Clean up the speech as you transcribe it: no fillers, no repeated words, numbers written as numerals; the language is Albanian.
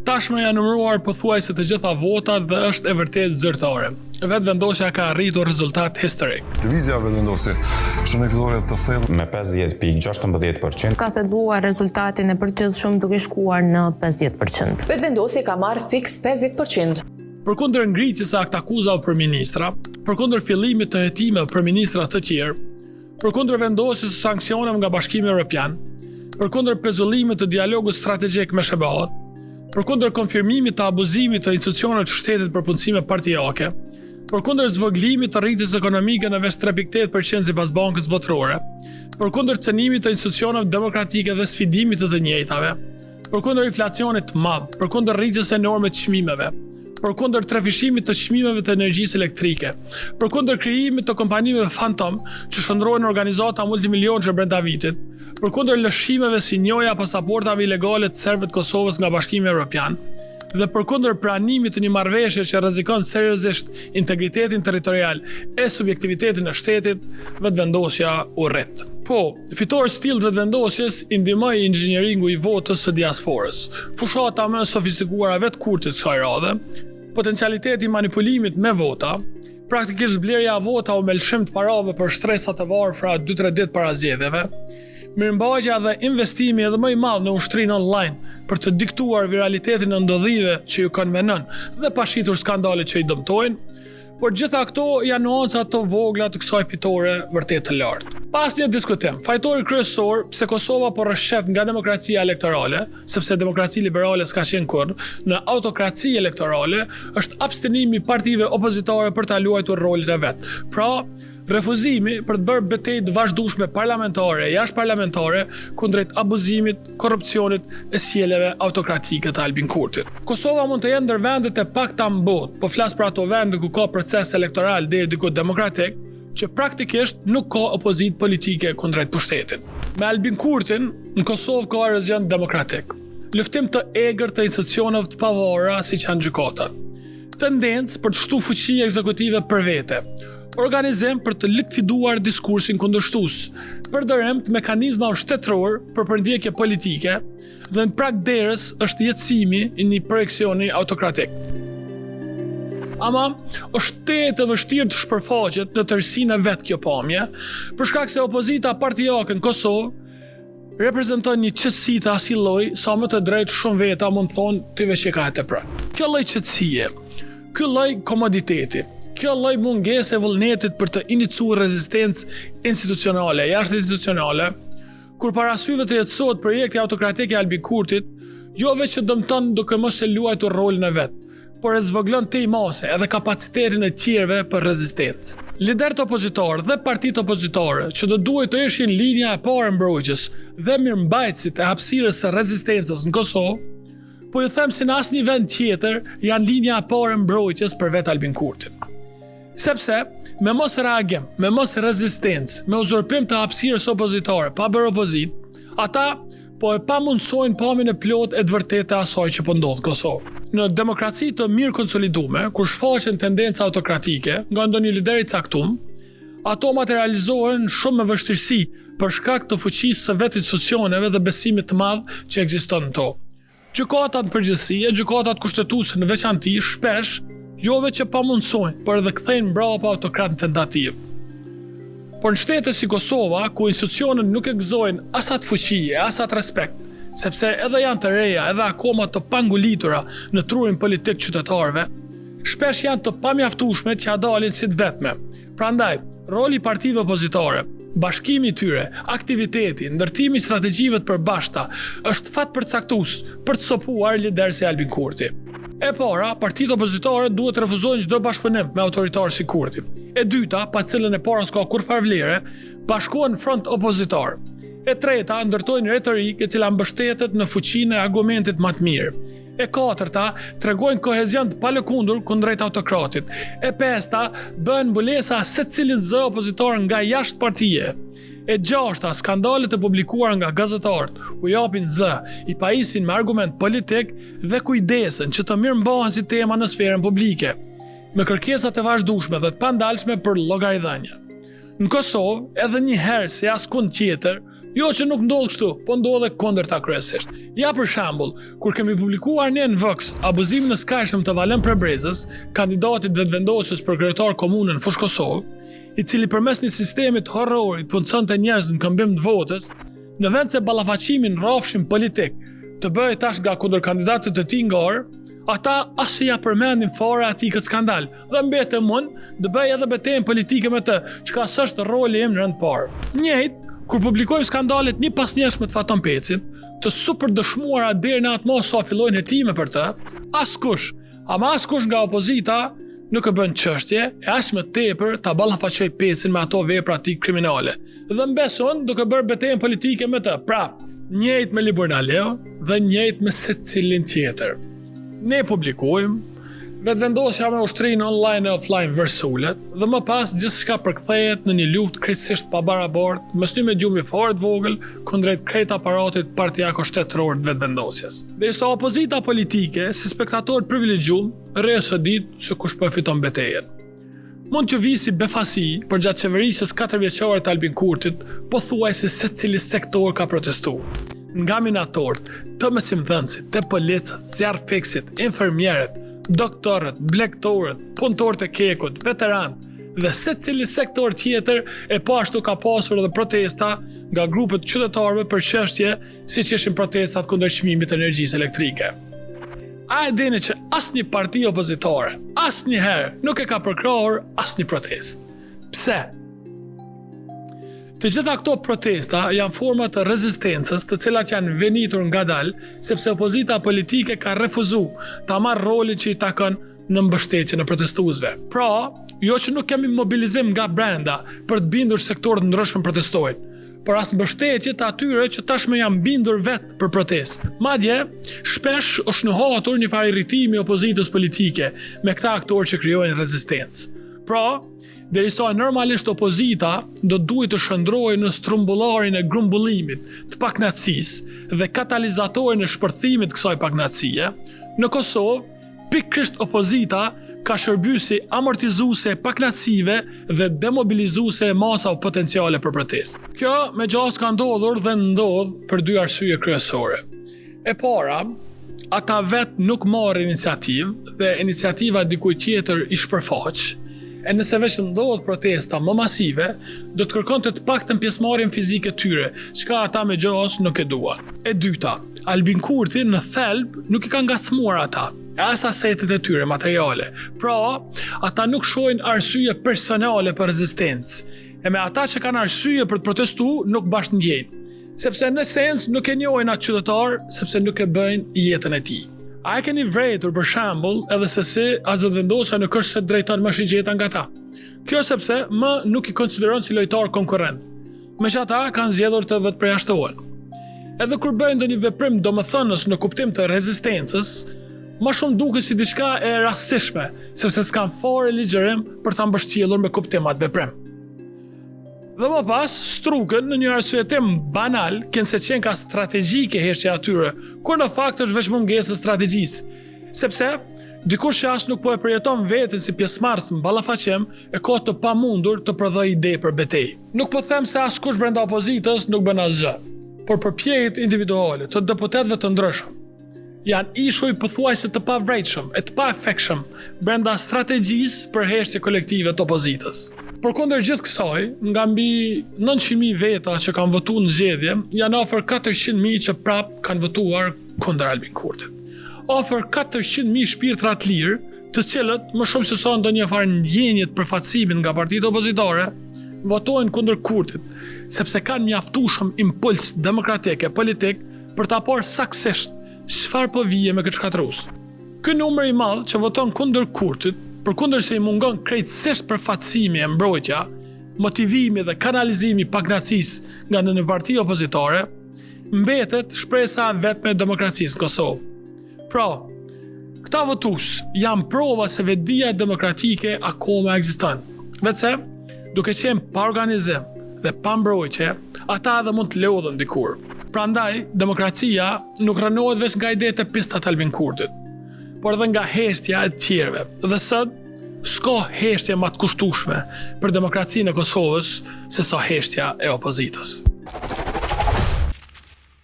Tashmë janë numëruar pothuajse të gjitha votat dhe është e vërtetë zyrtare. Vetëvendosja ka arritur rezultat historik. Lëvizja Vetëvendosje shënoi fitore të thellë. Me 50.16%. Ka thelluar rezultatin e përgjithshëm duke shkuar në 50%. Vetëvendosje ka marrë fiks 50%. Përkundër ngritjes së aktakuzave për ministra, përkundër fillimit të hetimeve për ministra të tjerë, Përkundër vendosjes së sanksioneve nga Bashkimi Evropian, përkundër pezullimit të dialogut strategjik me SHBA-të, përkundër konfirmimit të abuzimit të institucioneve të shtetit për punësime partiake, përkundër zvogëlimit të rritjes ekonomike në veç 3.8% sipas Bankës Botërore, përkundër cenimit të institucioneve demokratike dhe sfidimit të të njëjtave, Përkundër inflacionit të madh, përkundër rritjes enorme të çmimeve, përkundër trefishimit të çmimeve të energjisë elektrike, përkundër krijimit të kompanive fantom që shndërrohen në organizata multimilionëshe brenda vitit, përkundër lëshimeve si njohja e pasaportave ilegale të serbëve të Kosovës nga Bashkimi Evropian dhe përkundër pranimit të një marrëveshje që rrezikon seriozisht integritetin territorial e subjektivitetin e shtetit, Vetëvendosja u rrit. Po, Fitores së tillë të Vetëvendosjes i ndihmoi inxhinieringu i votës së diasporës, fushata më e sofistikuara e vetë Kurtit kësaj radhe, potencialiteti i manipulimit me vota, praktikisht blerja e votave me lëshim të parave për shtresa të varfra 2-3 ditë para zgjedhjeve, mirëmbajtja dhe investimi edhe më i madh në ushtrinë online për të diktuar viralitetin e ndodhive që ju konvenon dhe pa shitur skandalet që i dëmtojnë, Por gjitha këto janë nuanca të vogla të kësaj fitore vërtet të lartë. Pa asnjë diskutim, fajtori kryesor pse Kosova po rrëshqet nga demokracia elektorale, sepse demokraci liberale s'ka qenë kurrë, në autokraci elektorale, është abstenimi i partive opozitare për ta luajtur rolin e vet. Pra, refuzimi për të bërë betejë të vazhdueshme parlamentare e jashtëparlamentare kundrejt abuzimit, korrupsionit e sjelljeve autokratike të Albin Kurtit. Kosova mund të jetë ndër vendet e pakta në botë, po flas për ato vende ku ka proces elektoral deri diku demokratik, që praktikisht nuk ka opozitë politike kundrejt pushtetit. Me Albin Kurtin, në Kosovë ka erozion demokratik, luftim të egër të institucioneve të pavarura siç janë gjykatat. Tendencë për të shtu fuqi ekzekutive për vete, organizim për të likviduar diskursin kundërshtues, përdorim të mekanizmave shtetëror për përndjekje politike dhe në prag derës është jetësimi i një projeksioni autokratik. Ama, është tejet e vështirë të shpërfaqet në tërësinë e vet kjo pamje, për shkak se opozita partiake në Kosovë reprezenton një qetësi të asaj lloji, sa me të drejtë shumë veta mund të thonë ti veç e ka e tepron. Kjo lloj qetësie, ky lloj komoditeti, kjo lloj mungese e vullnetit për të inicuar rezistencë institucionale, jashtë institucionale, kur para syve të jetësohet projekti autokratik i Albin Kurtit, jo veç që dëmton duke mos e luajtur rolin e vet, por e zvogëlon tej mase edhe kapacitetin e tjerëve për rezistencë. Liderët opozitarë dhe partitë opozitare, që do duhej të ishin linja e parë e mbrojtjes dhe mirëmbajtësit e hapësirës së rezistencës në Kosovë, po ju them se në asnjë vend tjetër janë linja e parë e mbrojtjes për vetë Albin Kurtin. Sepse, me mos reagim, me mos rezistencë, me uzurpim të hapësirës opozitare, pa bërë opozitë, ata po e pamundësojnë pamjen e plotë e të vërtetë të asaj që po ndodh në Kosovë. Në demokraci të mirë konsolidume, kur shfaqen tendenca autokratike nga ndonjë lider i caktum, ato materializohen shumë me vështirësi për shkak të fuqisë së vetë institucioneve dhe besimit të madh që ekziston në to. Gjykatat në përgjithësi e gjykatat kushtetuese në veçanti shpesh jo veç që pamundësojnë, por edhe kthejnë mbrapa autokratë në tentativë. Por në shtete si Kosova, ku institucionet nuk e gëzojnë as atë fuqi e as atë respekt, sepse edhe janë të reja edhe akoma të pangulitura në trurin politik të qytetarëve, shpesh janë të pamjaftueshme t'ia dalin si të vetme. Prandaj, roli i partive opozitare, bashkimi i tyre, aktiviteti, ndërtimi i strategjive të përbashkëta është fatpërcaktues për të stopuar liderë si Albin Kurti. E para, partitë opozitare duhet të refuzojnë çdo bashkëpunim me autoritarë si Kurti. E dyta, pa të cilën e para s'ka kurrfarë vlere, bashkohen në front opozitar. E treta, ndërtojnë retorikë e cila mbështetet në fuqinë e argumentit më të mirë. E katërta, tregojnë kohezion të palëkundur kundrejt autokratit. E pesta, bëhen mbulesa e secilit zë opozitar nga jashtë partie. E gjashta, skandalet e publikuara nga gazetarët u japin zë, i pajisin me argument politik dhe kujdesen që të mirëmbahen si tema në sferën publike, me kërkesat e vazhdueshme dhe të pandalshme për llogaridhënie. Në Kosovë, edhe një herë si askund tjetër, Jo që nuk ndodh kështu, po ndodh e kundërta kryesisht. Ja për shembull, kur kemi publikuar ne në Vox abuzimin e skajshëm të Valon Prebrezës, kandidatit Vetëvendosjes për kryetar komune në Fushë Kosovë, i cili përmes një sistemi të horrorit punësonte njerëz në këmbim të votës, në vend se ballafaqimi në rrafshin politik të bëhej tash nga kundërkandidatët e tij në garë, ata as që ia përmendin fare atij këtë skandal dhe mbetem unë të bëj edhe betejën politike me të, çka s'është roli im në rend të parë. Njëjtë, kur publikojmë skandalet njëpasnjëshme të Faton Pecit, të super dëshmuara deri në atë masë sa fillojnë hetime për të, askush, ama askush nga opozita nuk e bën çështje e aq më tepër ta ballafaqojë Pecin me ato vepra të tij kriminale. Dhe mbes unë duke bërë betejën politike me të. Prap, njëjtë me Liburn Aliun dhe njëjtë me secilin tjetër. Ne publikojmë, Vetëvendosja me ushtrinë online e offline vërsulet dhe më pas gjithçka përkthehet në një luftë krejtësisht të pabarabartë mes një mediumi fare të vogël kundrejt krejt aparatit partiako-shtetëror të Vetëvendosjes. Derisa opozita politike, si spektatorë të privilegjuar, rri e sodit se kush po e fiton betejën. Mund t'ju vijë si befasi, por gjatë qeverisjes katërvjeçare të Albin Kurtit, pothuajse secili sektor ka protestu. Nga minatorët, te mësimdhënësit, te policët, zjarrfikësit, infermierët, doktorët, blegtorët, punëtorët e KEK-ut, veteranët dhe secili sektor tjetër e po ashtu ka pasur edhe protesta nga grupe të qytetarëve për çështje siç ishin protestat kundër çmimit të energjisë elektrike. A e dini që asnjë parti opozitare, asnjëherë nuk e ka përkrahur asnjë protestë? Pse? Të gjitha këto protesta janë forma të rezistencës të cilat janë venitur ngadalë, sepse opozita politike ka refuzu ta marrë rolin që i takon në mbështetjen e protestuesve. Pra, jo që nuk kemi mobilizim nga brenda për të bindur sektorë të ndryshëm protestojnë, por as mbështetje të atyre që tashmë janë bindur vetë për protestë. Madje, shpesh është nuhatur një farë irritimi i opozitës politike me këta aktorë që krijojnë rezistencë. Pra, derisa normalisht opozita do të duhej të shndërrohej në strumbullarin e grumbullimit të pakënaqësisë dhe katalizatorin e shpërthimit të kësaj pakënaqësie, në Kosovë Pikërisht opozita ka shërby si amortizuese e pakënaqësive dhe demobilizuese e masave potenciale për protestë. Kjo me gjasë ka ndodhur dhe ndodh për dy arsye kryesore. E para, ata vetë nuk marrin iniciativë dhe iniciativa e dikujt tjetër i shpërfaq, e nëse veç ndodh protesta më masive, do të kërkonte të paktën pjesëmarrjen fizike të tyre, çka ata me gjasë nuk e duan. E dyta, Albin Kurti në thelb nuk i ka ngacmuar ata, e as asetet e tyre materiale. Pra, ata nuk shohin arsye personale për rezistencë. E me ata që kanë arsye për të protestu, nuk bashkëndjejnë. Sepse në esencë nuk e njohin atë qytetar, sepse nuk e bëjnë jetën e tij. A e keni vrejtur për shembull edhe se si as Vetëvendosja nuk është se drejton më shigjeta nga ta. Kjo sepse më nuk i konsideron si lojtar konkurrent. Meqë ata kanë zgjedhur të vetëpërjashtohen. Edhe kur bëjnë ndonjë veprim domethënës në kuptim të rezistencës, më shumë duket si diçka e rastësishme, sepse s'kanë fare ligjërim për ta mbështjellur me kuptim atë veprim. Dhe më pas, struken në një arsyetim banal, kinse qenka strategjike heshtja e tyre, kur në fakt është veç mungesë e strategjisë. Sepse, dikush që as nuk po e përjeton veten si pjesëmarrës në ballafaqim, e ka të pamundur të prodhojë ide për betejë. Nuk po them se askush brenda opozitës nuk bën asgjë, por përpjekjet individuale të deputetëve të ndryshëm janë ishuj pothuajse të pavrejtshëm e të paefektshëm brenda strategjisë për heshtje kolektive të opozitës. Përkundër gjithë kësaj, nga mbi 900.000 veta që kanë votuar në zgjedhje, janë afër 400.000 që prap kanë votuar kundër Albin Kurtit. Afër 400.000 shpirtra të lirë të cilët, më shumë se sa ndonjë farë ndjenje të përfaqësimit nga partitë opozitare, votojnë kundër Kurtit, sepse kanë mjaftueshëm impuls demokratik e politik për ta parë saktësisht çfarë po vije me këtë shkatërrues. Ky numër i madh që voton kundër Kurtit, përkundër se i mungon krejtësisht përfaqësimi e mbrojtja, motivimi dhe kanalizimi i pakënaqësisë nga ndonjë parti opozitare, mbetet shpresa e vetme e demokracisë në Kosovë. Pra, këta votues janë prova se vetëdija demokratike akoma ekziston. Veçse, duke qenë pa organizim dhe pa mbrojtje, ata edhe mund të lodhen dikur. Prandaj, demokracia nuk rrënohet veç nga idetë e pista të Albin Kurtit, por edhe nga heshtja e të tjerëve. Dhe sot, s'ka heshtje ma të kushtueshme për demokracinë e Kosovës se sa heshtja e opozitës.